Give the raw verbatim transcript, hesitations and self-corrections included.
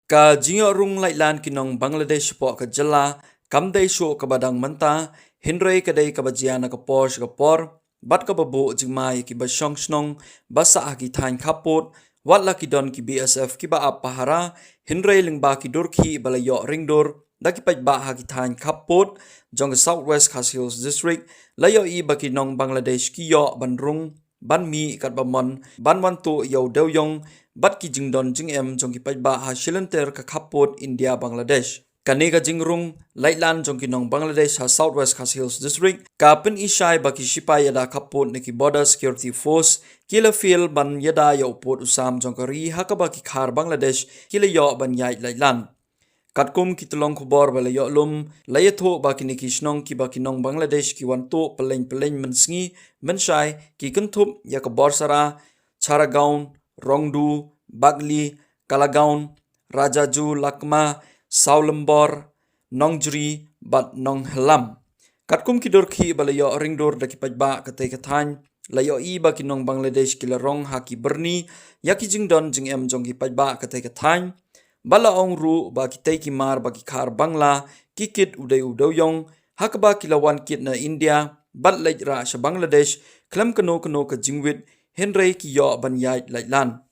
Ka jingïoh rung laitlan ki nong Bangladesh shapoh ka jylla kam dei shuh kaba dang mynta, hynrei ka dei kaba jia na ka por sha ka por, bad kaba buh jingma ïa kiba shong shnong ba sah ha ki thaiñ khappud, wat la ki don ki B S F kiba ap pahara, hynrei lyngba ki dur khih ba la ïoh ringdur da ki paidbah ha ki thaiñ khappud jong ka South West Khasi Hills District, la ïohi ba ki nong Bangladesh ki ïoh ban rung ban mih katba mon ban wan tuh ïa u dewïong bad ki jingdon jingem jong ki paidbah ha shilynter ka khappud India Bangladesh. Kane ka jingrung laitlan jong ki nong Bangladesh ha South West Khasi Hills District ka pyni shai ba ki shipai ïada khappud ne ki Border Security Force ki la fail ban ïada ïa u pud u sam jong ka ri, ha kaba ki khar Bangladesh ki la ïoh ban ïaid laitlan. Katkum ki tyllong khubor ba la ïoh lum, la ïathuh ba kine ki shnong kiba ki nong Bangladesh ki wan tuh pylleng pylleng mynsngi mynshai ki kynthup ïa ka Borsara, Charagaon, Rongdu, Bagli, Kalagaon, Rajaju, Lakma, Sawlembor, Nongjri bad Nonghelam. Katkum ki dur khih ba la ïoh ringdur da ki paidbah katei ka thaiñ, la ïohi ba ki nong Bangladesh ki la rong ha ki byrni ïa ki jingdon jingem jong ki paidbah katei ka thaiñ, ba la ong ruh ba kitei ki mar ba ki khar Bangla ki kit u dei u dewïong, ha kaba ki la wan kit na India bad leit rah sha Bangladesh khlem kano kano ka jingwit, hynrei ki ïoh ban ïaid laitlan.